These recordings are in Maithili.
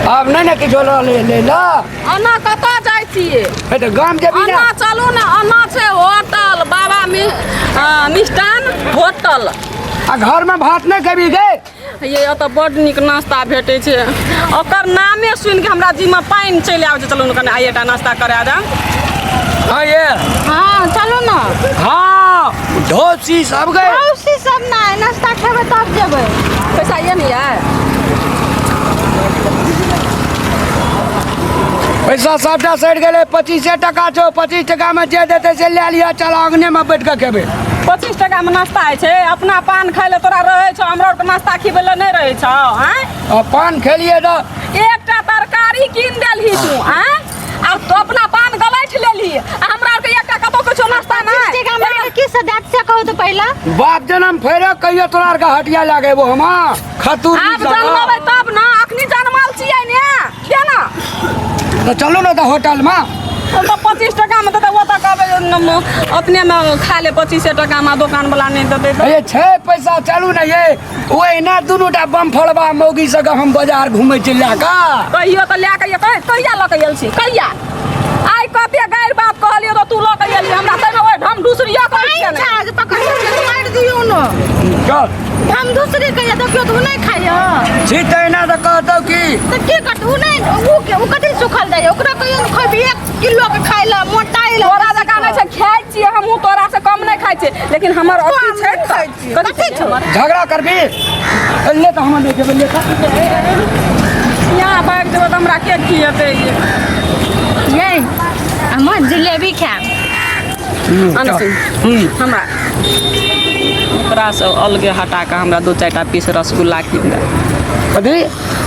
आब नहि ने किछो लऽ ले ले ला। ओना कतऽ जाइ छियै? हे तऽ गाम जेबी ने। ओना चलू ने, ओना छै होटल बाबा मिष्ठान होटल। आ घरमे भात नहि खेबी गे? ये ओतऽ बड्ड नीक नाश्ता भेटै छै, ओकर नामे सुनि के हमरा जीहमे पानि चलि आबै छै। चलू ने कनि आइ एकटा नाश्ता करा देब। हाँ ये। हाँ चलू ना। हाँ ढोसी सब गए। ढोसी सब ना, नाश्ता खेबै तब जेबै। पैसा ये नहीं है? पैसा सबटा सड़ि गेलै, 25 टका छौ, 25 टका में जे देतै से लए लिअ, चल आंगने में बैठ कऽ खेबै। 25 टका में नाश्ता होइ छै? अपना पान खाइ लए तोरा रहै छौ, हमरा आरके नाश्ता खिबै लए नहि रहै छौ? आँय? आ पान खेलियै तऽ एकटा तरकारी कीन देलही तू, आँय? आ तू अपना पान गलैठ लेलही आ हमरा आरके एकटा कतौ किछो नाश्ता नहि। 25 टका में की से देत से कहू तऽ पहिला। बाप जनम फेरो कहियो तोरा आरके हटिया लए गेबो हम खतूर। आब जनमबै तब ने, अखनी जनमल छियै ने, दे ना। तऽ चलू ने तऽ होटलमे। हम तऽ 25 टका में देतै, ओतऽ कहबै अपने में खा ले 25 टका में, दोकान वाला नहि देतै तऽ। ये छै पैसा, चलू ने ये। ओहिना दुनू टा बम फोड़बा मौगी सबके हम बाजार घूमै छी लए कऽ। कहियो तऽ लए कऽ कहिया लऽ कऽ आयल छी? कहिया? आइ कते गारि बात कहलियौ तऽ तू लऽ कऽ एली हमरा, ताहिमे ओहि ढम ढुसरियो कहै छियै ने। पकड़ के मारि दियौ ने। चल। हम दूसरे कहिया देखियौ तऽ ओ नहि खाइया। छी तहिना तऽ कहतौ की। तऽ की करतै ओ नहि, ओ के ओ कथी सुखल जाइया, ओकरा कहियो ने खैबी 1 किलो के खाइ लए मोटाइ लए। तोरा जकाँ नहि छै, खाइ छियै हमहूँ, तोरा से कम नहि खाइ छियै, लेकिन हमर अथी छै ने खाइ छियै। कथी कथी छै छौ? हमर? झगड़ा करबी ले तऽ हम नहि जेबै ले तऽ। यहाँ भागि जेबै तऽ हमरा के खिएतै ये? ये हम जिलेबी खायब। हमरा ओकरासँ अलगे हटा कऽ हमरा दू चारिटा पीस रसगुल्ला कीन देब। कथी?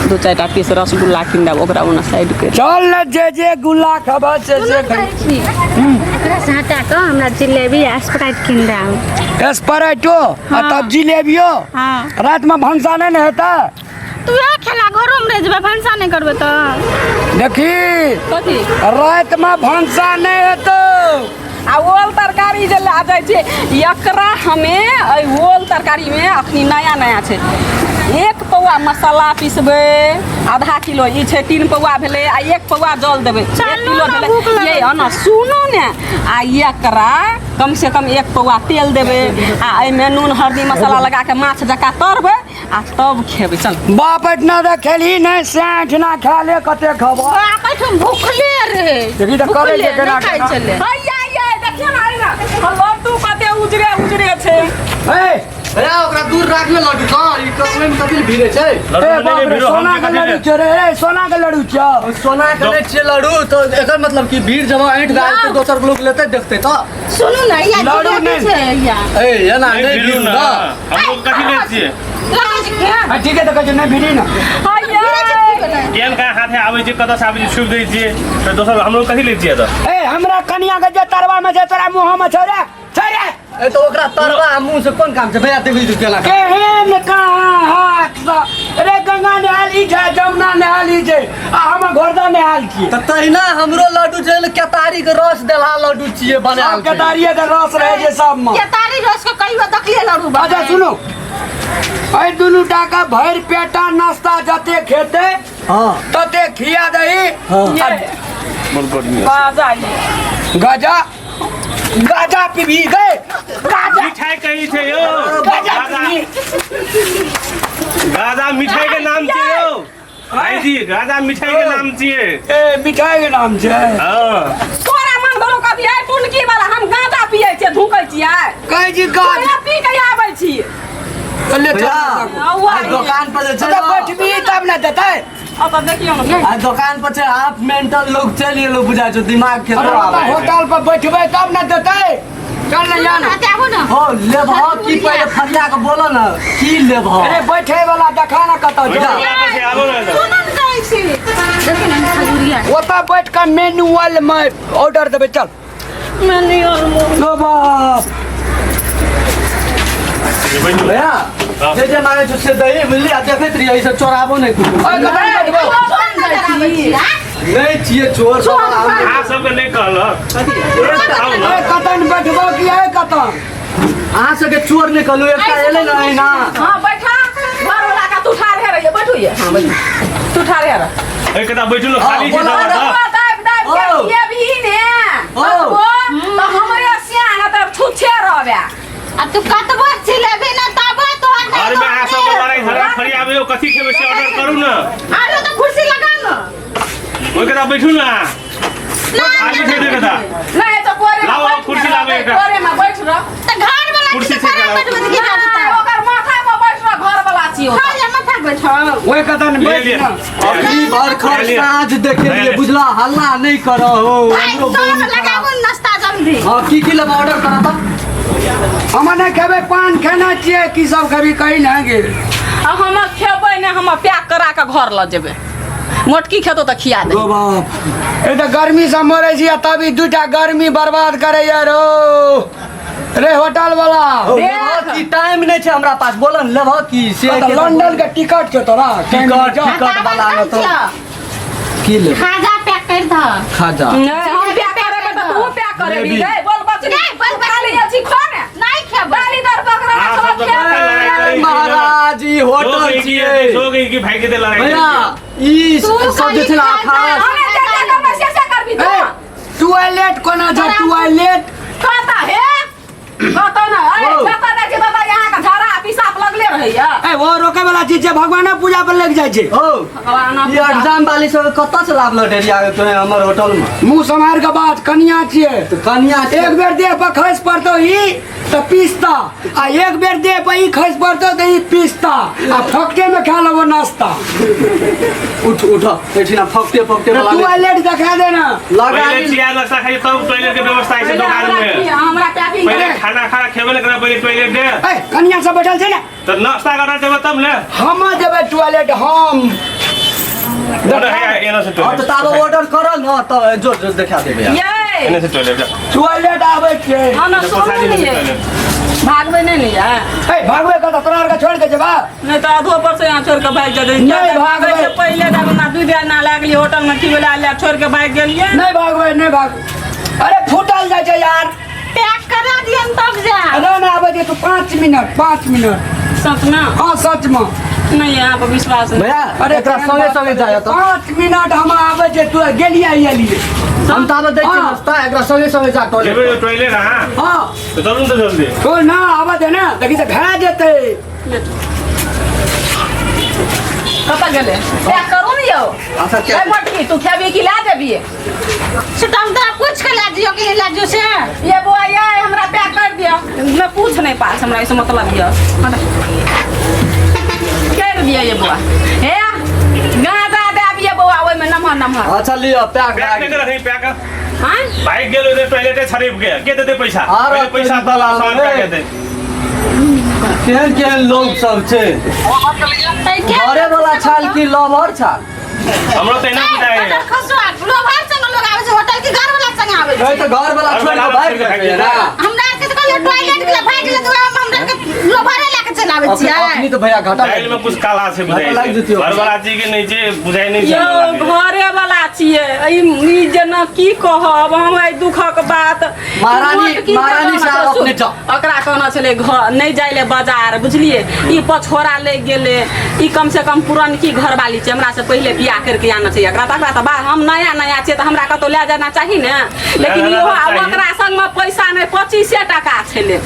दू चारिटा पीस रसगुल्ला कीन देब, ओकरा ओना साइड करि। चल ने, जे जे गुल्ला खबर से से खै। ओकरासँ हटा कऽ हमरा जिलेबी आ स्प्राइट कीन देब। स्प्राइटो आ तब जिलेबियो? हाँ। रातिमे भनसा नहि ने हेतै? तू वएह खेला घरोमे रहि जेबै, भनसा नहि करबै तऽ। देखी। कथी? रातिमे भनसा नहि हेतौ। आ ओल तरकारी जे लए जाइ छै, एकरा हमे एहि ओल तरकारीमे अखनी नया नया छै, 1 पौआ मसाला पिसबै, आधा किलो ई छै, 3 पौआ भेलै आ 1 पौआ जल देबै, 1 चलू किलो ने, भेलै। भूख लगल ये ना सुनू ने, आ एकरा कम से कम 1 पौआ तेल देबै आ एहिमे नून हल्दी मसाला लगा के माछ जकाँ तरबै आ तब खेबै। चल। बाप एहिठिना तऽ खेलही नहि, सएह एहिठिना खा ले, कते खबऽ। बाप एहिठाम भूखले रहै। देखी तऽ करै छै भूखले, केना नहि खाइ केना। छलै। हैया ये देखियौ ने, एहिना लड्डू कते उजरे उजरे छै। ए भैया ओकरा दूर राखियो लड्डू सँ, ई कपड़े में कथी भिड़े छै? ए बाप रे, सोना के लड्डू छै रे, ए सोना के लड्डू छै। सोना के नहि छियै लड्डू तऽ एकर मतलब कि भीड़ जमा ऐंठ भए जेतै, दोसर लोक लेतै देखतै तऽ। सुनू ने, या लड्डू जिलेबी नहि। छै या। ए एना नहि नहि भिड़ू भिड़ू ने, ना। हम लोग कथी लै छियै? लगै छै के? हाँ, ठीक है तऽ कहै छै नहि भिड़ी ने। हैया केहन कहाँ हाथे आबै छै, कतऽ से आबै छै, छुपि दै छियै फेर दोसर। हम लोग कथी लै छियै तऽ? ए हमरा कनिया के जे तरवा में छै तोरा मुंह में छै रे, छै रे। ए तऽ ओकरा तरवा आ मुँह से कोन काम छै भैया? देखी तू केना केहन कहाँ हाथ सँ रे, गंगा नहायल ई छै, जमुना नहायल ई छै आ हम घोरदा नहायल छियै। तऽ तहिना हमरो लड्डू छै ने, केतारी के रस देलहा लड्डू छियै बनायल सब छै। केतारिये के रस रहै छै सबमे। केतारी रस के कहियो देखलियै लड्डू अच्छा बनायल? सुनू, एहि दुनू टा के भरि पेटा नाश्ता जते खेतै हाँ तते खिया दही। हाँ। आ बाजा ये गाजा गाजा पीबी गए गाजा। मिठाई कही छै यौ। गाजा गाजा पीबी। गाजा मिठाई के नाम छियै यौ भाईजी, गाजा मिठाई के नाम छियै। ए मिठाई के नाम छै? हाँ। तोरा मन भेलौ कथी है टुनकी वाला? हम गांजा पियै छियै, धुकै छियै? कहै छी गाज। तोरा पी के आबै छी। ले चल। भैया, औआ आइ दोकान पर जे छै तऽ ने, बैठबी तब ने देतै। अब देखियौ ने। आइ दोकान पर छै हाफ मेंटल लोग चलि गेलो, बुझाइ छौ दिमाग के अरे खराब। ओतऽ होटल पर बैठबै तब ने देतै, चल ने जा ने। आते आबू ने। हो लेबह की पहिले फरिया के बोलो ने, की लेबह? अरे बैठे वाला देखा ने कतऽ छै। बैठे आबो ने। सुनू ने कहै छी। देखियौ ने खजूरिया। ओतऽ बैठ कऽ मेनुअल में ऑर्डर देबै, चल। मैनुअल में। लो बाप। भैया जे जे मांगे छौ से दही, बुझली? आ देखैत रहियै, ई सब चोराबो नहि कुछो। ओए कतऽ बैठबो? नहि छियै चोर सब। अहाँ सबके नहि कहलक, आउ ने। ओए कतऽ बैठबो की है कतऽ? अहाँ सबके चोर नहि कहलू, एकटा एलै ने अहिना। हाँ बैठा, घर वाला का तू ठाढ़े रहिए, बैठू ये। हाँ बैठू, तू ठाढ़े रह। ए कता बैठू न खाली छै बोला सब ना। तऽ। दाबि दाबि के ओ। खिएबही ने ओ। कतबो तऽ हमरे सियान तऽ छुच्छे रहबे। आ तू कतबो छिलेबी ना तबो तोहर नहीं घर में अहाँ सबके लड़ाई झगड़ा फरियाबै हो, कथी खेबै से ऑर्डर करू न। आरो तो कुर्सी लगा न। ओहि कता बैठू न अहाँ। खाली छै ओहि कता। नहीं तो कोरे में लाओ, बैठ कुर्सी रह, लाबे एकटा। कोरे में बैठ रह। त घर वाला कुर्सी के ठीक खराब कराओ। बैठबे त की नहीं, ओकर माथा पर बैठ रह, घर वाला छियो। खा जा माथा बैठल। ओहि कतन ले बैठ लिअ। ना। अबरी भर खर ले लिअ। साँझ देखे ले लिए लिअ। बुझला हल्ला नहीं करो हो भाई हमरो सब बहुत खराब। लगाबो नाश्ता जल्दी। हाँ की की लेब ऑर्डर करा त। हम नहि खेबै, पान खेने छियै, की सब खेबी कही ने गेल। आ हम खेबै ने, हम पैक करा के घर लऽ जेबै। मोटकी खेतो तऽ खिया दे। गो बाप, ए तऽ गर्मी से मरै छी आ तभी दूटा गर्मी बर्बाद करैया रो रे होटल वाला। ओ, लेबह की टाइम नहीं छै हमरा पास, बोल न लेबह की से तऽ के लंदन के टिकट छौ तोरा? टिकट टिकट वाला न तो की लेब? खाजा पैक कर द। खाजा नहीं, हम पैक करेबै तऽ तू पैक करेबी। लेबी। रे बोल बचनी। नहीं, बोल बचनी। खाली अछि खो ने। नहीं खेबै। दाली दर बकरा अहाँ सब सब तऽ खेबै। बड़का लड़ाई करै छी। महाराज ई सो होटल गई की छियै सो गई की भाई के दे लड़ाई भैया करै ई तू सब जे छै ने खाली अखाड़ा हमे जे जे करबै से से करबी तू। ए, टॉयलेट कोना छै टॉयलेट? कतऽ हे? कतऽ ने? ए, ओ। जतऽ जाइ छी ततऽ अहाँके झड़ा पिसाब लगले रहैया। ए वो रोके वाला चीज छै, भगवानक पूजा पर लग जाइ छै। ओ भगवानक ई एग्जाम वाली सब कतऽ से लाभ लटेरिया के तोहे हमर होटल में? मुंह सम्हार के बात, कनिया छियै। तो कनिया छै। एक बेर देह पर खसि पड़तौ ई तऽ पीसता, आ एक बेर देह पर ई खसि पड़तौ तऽ ई पीसता, आ फकटे में खा लेबो नाश्ता। उठ उठ एठिना फकते फकते वाला तू टॉयलेट देखा दे ना। लगा पहिले चिया नाश्ता खाइ तब टॉयलेट के व्यवस्था है छै पहिले दुकान हमरा में। की- हमरा पैकिंग पहिले खाना खाना खेबे ने करब, पहिले टॉयलेट दे। ए कनिया सब बैठल छै ने। तऽ नाश्ता करऽ जेबै तब ने। हम जेबै टॉयलेट हम। ऑर्डर है एना से हाँ तो टॉयलेट। ताबे ऑर्डर करल न तऽ जो जो देखा देबै यार। ये एने से टॉयलेट जा। टॉयलेट आबै छै। हाँ ना सुनू पछाड़ी ने में से ये। टॉयलेट। भागबै नहीं ने ये। ए भागबै कतऽ? तोरा आरके छोड़ि के जेबा? नहीं तो आधो पर से यहाँ छोड़ के भाग जेतै। नहीं भागबै। से पहिले दारू ना दूध ना लागली होटल में की भेलै ले छोड़ के भाग गेलियै। नहीं भागबै, नहीं भाग। अरे फूटल जाइ छै यार। पैक करा दियन तब जा। अरे ना आबै छै तू। 5 मिनट, 5 मिनट। सच में? हाँ सच में। नहीं यहाँ पर विश्वास नहीं। भैया अरे एकरा संगे संगे जाय तऽ। 5 मिनट हम आबै छै, तू गेलियै एलियै। हम ताबे दै छियै हाँ। नाश्ता, एकरा संगे संगे जा टॉयलेट। जेबै टॉयलेट अहाँ? हाँ। तऽ चलू ने तऽ जल्दी। तो ना आबै दे ना, देखी तऽ भए जेतै। कतऽ गेलै? पैक करू ने यौ। अच्छा, क्या? ए मोटकी, तू खेबी कि लए देबी? से तो हम तोरा पूछ के ला दियो कि ला दियो से। ये बौआ ये हमरा पैक कर दियो। मैं पूछ नहीं पास, हमरा इससे मतलब ये कर दिया ये बौआ। हे गादा दे ये बौआ ओइ में नमहर नमहर। अच्छा लिअ पैक। पैक नहि करऽ पैक। हाँ भागि गेल ओहि टॉयलेटे छड़पि के के देतै पैसा? आरो पहिले पैसा कोई दऽ सामान ए। पैक देतै। केहन केहन लोग सब छै। घरे वाला छाल की लवर छाल? हमरो तऽ एना बुझाइ खसुआ लोभार संग लोग आबै छै होटल के, घर वाला संग आबै नहीं छै? तऽ घर वाला छोड़ के भागि गेल ना। हमरा आरके तऽ कहलियै टॉयलेट के भागि गेलै तऽ हम हमरा आरके लोभारे लए के चलि आबै अखनी छियै। अखनी तऽ भैया घाटा दालि में कुछ काला छै घाटा बुझाइ लागि छै। जेतै। घरवाला चीज के नहि छै बुझाइ नहि छै यौ हमरा। घरे वाला छियै ई जेना की कहब हम एहि दुखक बात। महारानी- मोटकी के महारानी कहना साहब छै, अपने जाओ। ओकरा कहना छलै घर नहि जाइ ले बाजार बुझलियै, ई पछोड़ा लागि गेलै। ई कम से कम पुरनकी घरवाली छै, हमरा से पहिले बियाह करके आना छै एकरा तऽ। एकरा तऽ बा हम नया नया छियै तऽ हमरा कतहु लए जाना चाही ने, लेकिन जाना इहो चाही। ओकरा संगमे पैसा नहि, 25 टाका छलै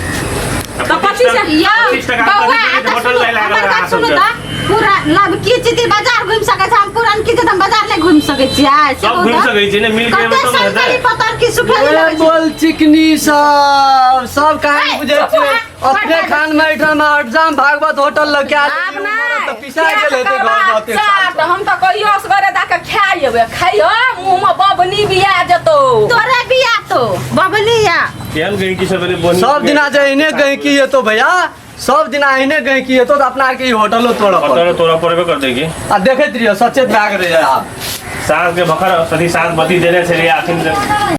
तऽ 25। यौ 25 टका बौआ कथी एतऽ होटल सुनू, लए लागल हमर अहाँ बात सुनू सबके। तऽ पूरा लब की चीज बाजार घुमि सकै छै, हम पुरान की चीज हम बाजार नहि घुमि सकै छियै से सब कहू घुमि तऽ? सकै छी ने, मिल के एबै कते तब ने हेतै। संतरी पतर की सुखेली ए लगै छै। बोल चिकनी सब सब कहानी ए, बुझै चुप छियै। हो, अपने हट, हट। खान में एहिठाम अटजाम भागवत होटल लग के आब आयल नहि तऽ पिसा गेल हेतै घर में ओतेक साल चाट हम तऽ कहियो असगरे जाके खाय एबै, खैयो मुँहमे बबनी बिया जेतौ। तोरे बिया तो बबली या केहन गई की सब बनी। सब दिना जे एहने गहिकी एतो भैया, सब दिना एहने गहिकी एतो तऽ अपना आरके ई होटलो तोड़ऽ पड़तै। तोरा तोरा पड़बे करतै की। आ देखैत रहियो सचेत भए गेलै आब। साँझ के भखर सती साँझ बत्ती देने छलियै अखन।